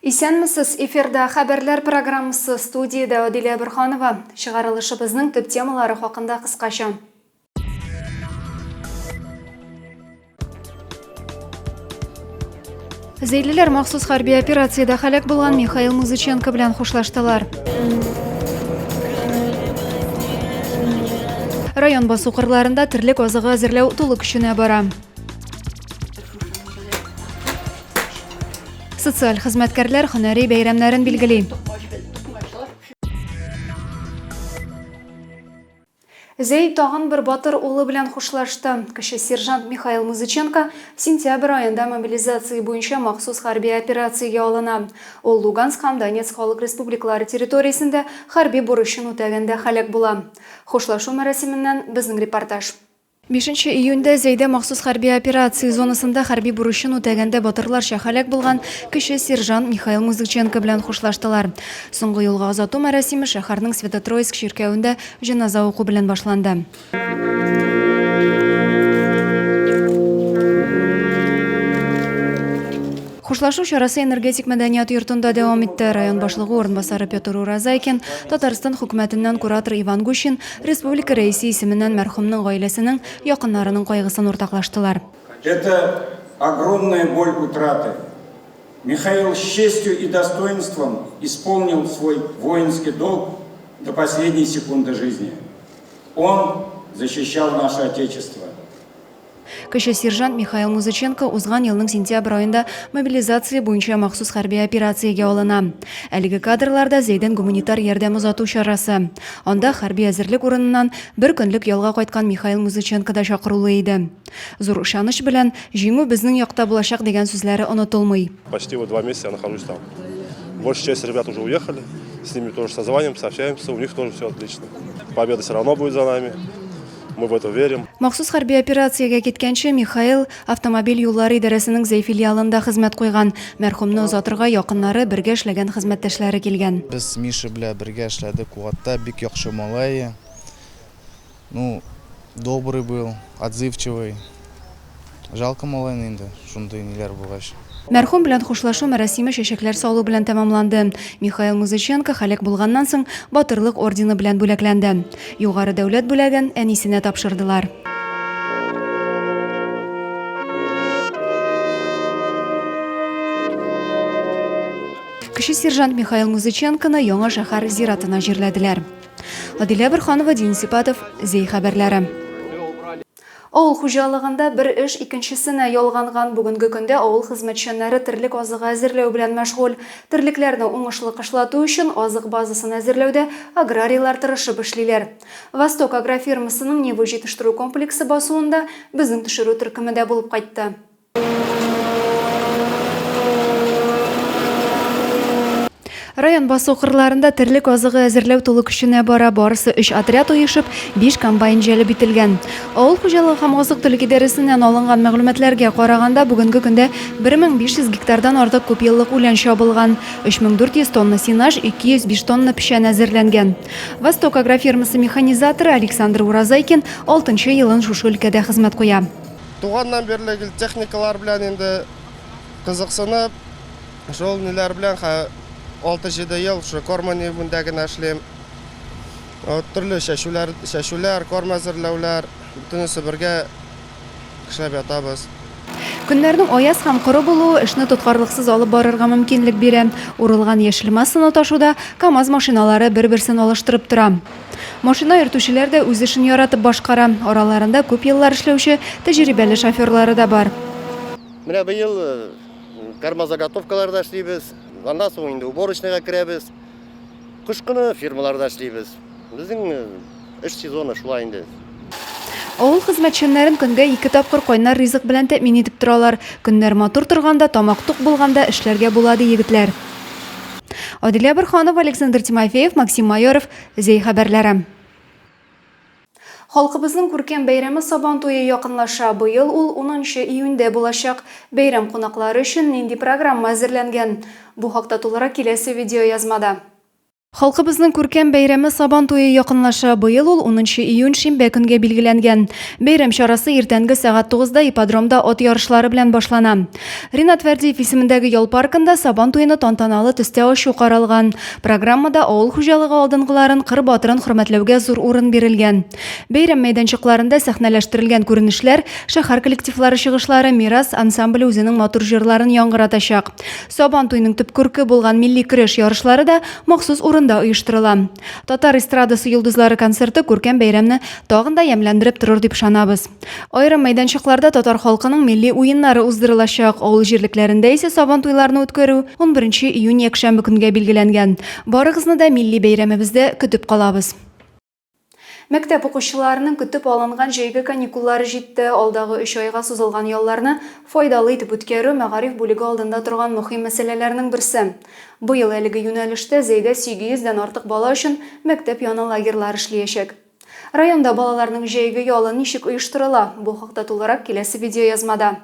Исәнмесез, эфирда Хәбәрләр программасы, студиядә Адилә Борһанова. Чыгарылышыбызның төп темалары хакында кыскача. Зәйлеләр махсус хәрби операциядә һәлак булган Михаил Музыченко белән хушлаштылар. Район басу кырларында терлек азыгы әзерләү тулы көченә бара. Социаль хезмәткәрләр һөнәри бәйрәмнәрен билгели. Зәй тагын бер батыр улы белән хушлашты. Кече сержант Михаил Музыченко сентябрь аенда мобилизация буенча махсус хәрби операциягә алына. Ул Луганск һәм Донецк халык республикалары территориясендә хәрби бурычын үтәгәндә һәлак була. Хушлашу мәрасименнән безнең репортаж. Бишенче июньдә Зәйдә махсус хәрби операция зонасында хәрби бурычын үтәгәндә батырларча һәлак булган кече сержант Михаил Музыченко белән хушлаштылар. Соңгы юлга озату мәрасиме шәһәрнең Свято-Троицк чиркәвендә җеназа уку белән башланды. Хушлашу чарасы Энергетик мәдәният йортында дәвам итте. Район башлыгы урынбасары Петр Уразайкин, Татарстан хөкүмәтеннән куратор Иван Гущин, республика рәисе исеменнән мәрхүмнең гаиләсенең, якыннарының кайгысын уртаклаштылар. Это огромная боль утраты. Михаил с честью и достоинством исполнил свой воинский долг до последней секунды жизни. Он защищал наше Отечество. Кече сержант Михаил Музыченко узган елның сентябрь аенда мобилизация буенча махсус хәрби операциягә алына. Әлеге кадрларда Зәйдән гуманитар ярдәм озату чарасы. Анда хәрби әзерлек урыныннан бер көнлек ялга кайткан Михаил Музыченко да чакырулы иде. Зур ышаныч белән, Җиңү безнең якта булачак дигән сүзләре онытылмый. Почти вот два месяца я нахожусь там. Большая часть ребят уже уехали, с ними тоже созваниваемся, общаемся, у них тоже все отлично. Победа все равно будет за нами. Мы в это верим. Махсус хәрби операциягә киткәнче, Михаил автомобиль юллары идарәсенең Зәй филиалында хезмәт куйган. Мәрхүмне озатырга якыннары, бергә эшләгән хезмәттәшләре килгән. Без Миша белән бергә эшләдек УАДта, бик яхшы малай. Ну, добрый был, отзывчивый. Жалко малайны инде, шундый ниләр булгач. Мәрхүм белән хушлашу мәрасиме чәчәкләр салу белән тәмамланды. Михаил Музыченко һәлак булганнан соң Батырлык ордены белән бүләкләнде. Югары дәүләт бүләген әнисенә тапшырдылар. Кече сержант Михаил Музыченконы Яңа шәһәр зиратына җирләделәр. Адилә Борһанова, Денис Ипатов, Зәй хәбәрләре. Авыл хуҗалыгында бер эш икенчесенә ялганган. Бүгенге көндә авыл хезмәтчәннәре терлек азыгы әзерләү белән мәшгуль. Терлекләрне уңышлы кышлату өчен азык базасын әзерләүдә аграрийлар тырышып эшлиләр. Восток агрофирмасының Нива җитештерү комплексы басуында безнең төшерү төркеме дә булып кайтты. Район басу кырларында терлек азыгы әзерләү тулы көченә бара. Барысы өч отряд оешып, биш комбайн җәлеп ителгән. Авыл хуҗалыгы һәм азык-төлек идарәсеннән алынган мәгълүматларга караганда, бүгенге көндә 1500 гектардан артык күпьеллык үлән чабылган, 3400 тонна сенаж, 205 тонна печән әзерләнгән. Восток агрофирмасы механизаторы Александр Уразайкин алтынчы елын шушы өлкәдә хезмәт куя. Туганнан бирле гел техникалар белән инде кызыксынып, шул ниләр белән 6-7 ел шул корма нивендә генә эшлим. Вот, төрле чәчүләр, чәчүләр, корм әзерләүләр, бөтенесе бергә эшләп ятабыз. Көннәрнең аяз һәм коры булуы эшне тоткарлыксыз алып барырга мөмкинлек бирә. Урылган яшел массаны ташуда КАМАЗ машиналары бер-берсен алыштырып тора. Машина йөртүчеләр дә үз эшен яратып башкара. Араларында күп еллар эшләүче тәҗрибәле шоферлары да бар. Менә быел кормозаготовкаларда эшлибез. Аннан соң инде уборочныйга керәбез. Кыш көне фермаларда эшлибез. Безнең эш сезоны шулай инде. Авыл хезмәтчәннәрен көнгә ике тапкыр кайнар ризык белән тәэмин итеп торалар. Көннәр матур торганда, тамак тук булганда эшләргә була, ди егетләр. Адилә Борһанова, Александр Тимофеев, Максим Майоров, Зәй хәбәрләре. Халкыбызның күркәм бәйрәме Сабан туе якынлаша. Быел ул унынчы июньдә булачак. Бәйрәм кунаклары өчен нинди программа әзерләнгән? Бу хакта тулырак киләсе видеоязмада. Халкыбызның күркәм бәйрәме Сабан туе якынлаша. Быел ул унынчы июнь шимбә көнгә билгеләнгән. Бәйрәм чарасы иртәнге сәгать тугызда ипподромда ат ярышлары белән башлана. Ринат Фәрдиев исемендәге ял паркында Сабан туены тантаналы төстә ачу каралган. Программада авыл хуҗалыгы алдынгыларын, кыр батырын хөрмәтләүгә зур урын бирелгән. Бәйрәм мәйданчыкларында сәхнәләштерелгән күренешләр, шәһәр коллективлары чыгышлары, Мирас ансамбле үзенең матур җырларын яңгыратачак. Сабан туеның төп күрке булган милли көрәш ярышлары да махсус урында оештырыла. Татар эстрадасы йолдызлары концерты күркәм бәйрәмне тагын да ямьләндереп торыр дип ышанабыз. Аерым мәйданчыкларда татар халкының милли уеннары уздырылачак, авыл җирлекләрендә исә Сабантуйларны үткәрү унберенче июнь якшәмбе көнгә билгеләнгән. Барыгызны да милли бәйрәмебездә көтеп калабыз. Мәктәп укучыларының көтеп алынган җәйге каникуллары җитте. Алдагы өч айга сузылган ялларны файдалы итеп үткәрү, мәгариф бүлеге алдында торган мөһим мәсьәләләрнең берсе. Быел әлеге юнәлештә Зәйдә 800 дән артык бала өчен мәктәп яны лагерьлары эшлиячәк. Районда балаларның җәйге ялы ничек оештырыла? Бу хакта тулырак киләсе видеоязмада.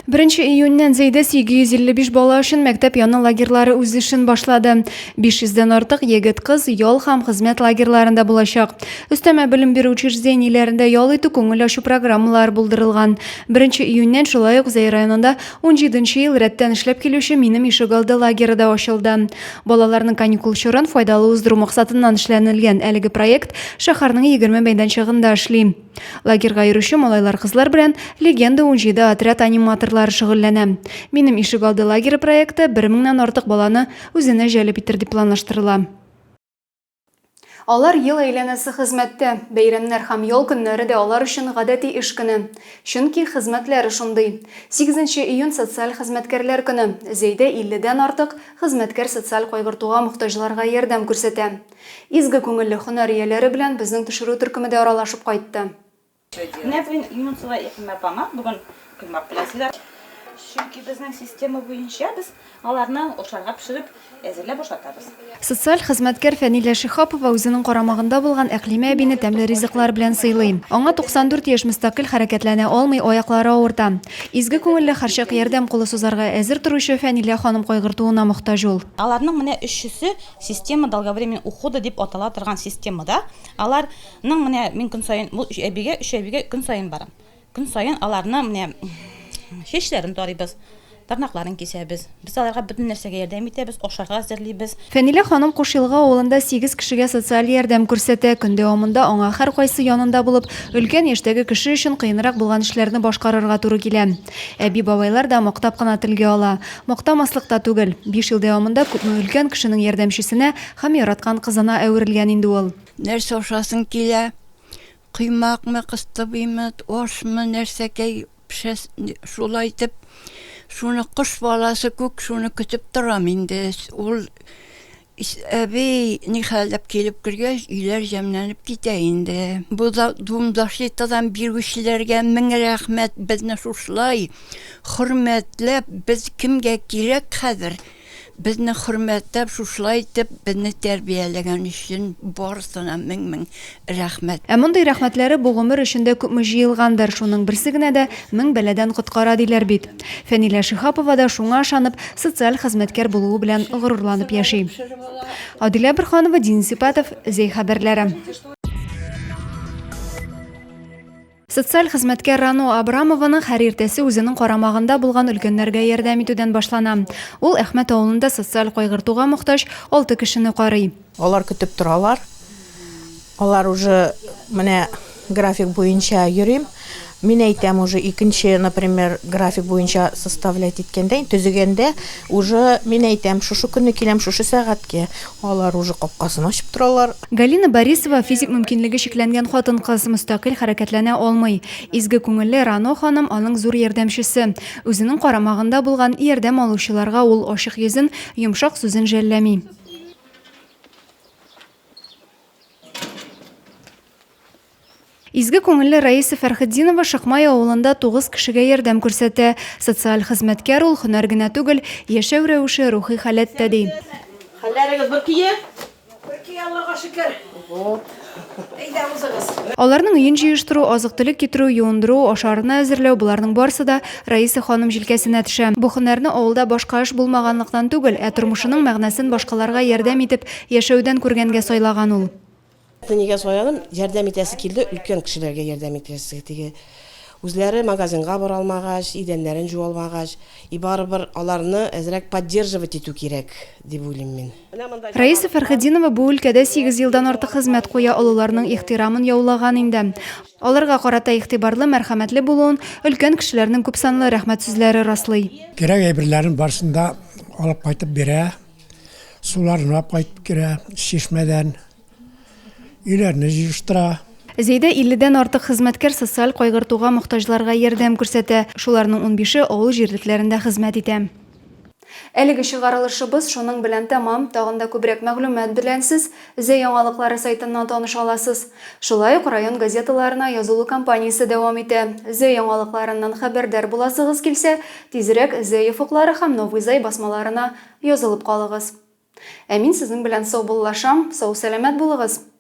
Беренче июньнән Зәйдә 855 бала өчен мәктәп яны лагерьлары үз эшен башлады. 500 дән артык егет-кыз ял һәм хезмәт лагерьларында булачак. Өстәмә белем бирү учреждениеләрендә ял итү, күңел ачу программалары булдырылган. Беренче июньнән шулай ук Зәй районында унҗиденче ел рәттән эшләп килүче Минем ишегалды лагеры да ачылды. Балаларның каникул чорын файдалы уздыру максатыннан эшләнелгән әлеге проект шәһәрнең 20 мәйданчыгында эшли. Лагерьга йөрүче малайлар-кызлар белән Легенда 17 отряд аниматорлары шөгыльләнә. Минем ишегалды лагере проекты бер меңнән артык баланы үзенә җәлеп итер дип планлаштырыла. Алар ел әйләнәсе хезмәттә. Бәйрәмнәр һәм ял көннәре дә алар өчен гадәти эш көне. Чөнки хезмәтләре шундый. Сигезенче июнь социаль хезмәткәрләр көне. Зәйдә илледән артык хезмәткәр социаль кайгыртуга мохтаҗларга ярдәм күрсәтә. Изге күңелле һөнәр ияләре белән безнең төшерү төркеме дә аралашып кайтты. Менә бүген Юнусова Икмә апама бүген коймак белән сыйлар. Чөнки безнең система буенча без аларны ашарга пешереп, әзерләп ашатабыз. Социаль хезмәткәр Фәнилә Шиһапова үзенең карамагында булган Әкълимә әбине тәмле ризыклар белән сыйлый. Аңа 94 яшь, мөстәкыйль хәрәкәтләнә алмый, аяклары авырта. Изге күңелле, һәрчак ярдәм кулы сузарга әзер торучы Фәнилә ханым кайгыртуына мохтаҗ ул. Аларның менә өчесе Система долговременного ухода дип атала торган системада алар ның менә мин көн саен бу өч әбигә, өч әбигә көн саен барам. Көн саен аларны менә чәчләрен тарыйбыз, тырнакларын кисәбез. Без аларга бөтен нәрсәгә ярдәм итәбез, ашарга әзерлибез. Фәнилә ханым Кушъелга авылында сигез кешегә социаль ярдәм күрсәтә. Көн дәвамында аңа һәркайсы янында булып, өлкән яшьтәге кеше өчен кыенрак булган эшләрне башкарырга туры килә. Әби-бабайлар да мактап кына телгә ала. Мактамаслык та түгел. Биш ел дәвамында күпме өлкән кешенең ярдәмчесенә һәм яраткан кызына әверелгән инде ул. Нәрсә ашасың килә, коймакмы, кыстыбыймы, ашмы, нәрсәкәй пешә, шулай итеп, шуны кош баласы күк шуны көтеп торам инде. Ул әби нихәлләп килеп кергәч, өйләр җәмләнеп китә инде. Бу дом защитадан бирүчеләргә мең рәхмәт, безне шушылай хөрмәтләп, без кемгә кирәк хәзер, безне хөрмәтләп, шушылай итеп безне тәрбияләгән өчен барысына мең-мең рәхмәт. Ә мондый рәхмәтләре бу гомер эчендә күпме җыелгандыр, шуның берсе генә дә мең бәладән коткара диләр бит. Фәнилә Шиһапова да шуңа ышанып, социаль хезмәткәр булуы белән горурланып яши. Адилә Борһанова, Денис Ипатов, Зәй хәбәрләре. Социаль хезмәткәр Рано Абрамованың һәр иртәсе үзенең карамагында булган өлкәннәргә ярдәм итүдән башлана. Ул Әхмәт авылында социаль кайгыртуга мохтаҗ алты кешене карый. Алар көтеп торалар. Алар уже менә график буенча йөрим. Мин әйтәм уже икенче, например, график буенча составлять иткәндә, төзегәндә уже мин әйтәм, шушы көнне киләм, шушы сәгатькә. Алар уже капкасын ачып торалар. Галина Борисова физик мөмкинлеге чикләнгән хатын-кыз, мөстәкыйль хәрәкәтләнә алмый. Изге күңелле Рано ханым аның зур ярдәмчесе. Үзенең карамагында булган ярдәм алучыларга ул ачык йөзен, йомшак сүзен жәлләми. Изге күңелле Раиса Фәрхетдинова Шыкмай авылында тугыз кешегә ярдәм күрсәтә. Социаль хезмәткәр ул, һөнәр генә түгел, яшәү рәвеше, рухи халәт тә, ди. Хәлләрегез бер көе? Бер көе, Аллага шөкер. Вот. Әйдә, узыгыз. Аларның өен җыештыру, азык-төлек китерү, юындыру, ашарына әзерләү, боларның барсы да Раиса ханым җилкәсенә төшә. Бу һөнәрне авылда башка эш булмаганлыктан түгел, ә тормышының мәгънәсен башкаларга ярдәм итеп яшәүдән күргәнгә сайлаган ул. Нигә сайладым? Ярдәм итәсе килде, өлкән кешеләргә ярдәм итәсе, теге үзләре магазинга бара алмагач, идәннәрен җуа алмагач, и барыбер аларны әзрәк поддерживать итү кирәк, дип уйлыйм мин. Раиса Фәрхетдинова бу өлкәдә сигез елдан артык хезмәт куя, олыларның ихтирамын яулаган инде. Аларга карата игътибарлы, мәрхәмәтле булуын өлкән кешеләрнең күпсанлы рәхмәт сүзләре раслый. Кирәк әйберләрен барысын да алып кайтып бирә, суларын алып кайтып керә чишмәдән, өйләрне җыештыра. Зәйдә илледән артык хезмәткәр социаль кайгыртуга мохтаҗларга ярдәм күрсәтә. Шуларның унбише авыл җирлекләрендә хезмәт итә. Әлеге чыгарылышыбыз шуның белән тәмам. Тагын да күбрәк мәгълүмат белән сез Зәй яңалыклары сайтыннан таныша аласыз. Шулай ук район газеталарына язылу кампаниясе дәвам итә. Зәй яңалыкларыннан хәбәрдар буласыгыз килсә, тизрәк Зәй офыклары һәм Новый Зай басмаларына язылып калыгыз. Ә мин сезнең белән саубуллашам, сау-сәламәт булыгыз!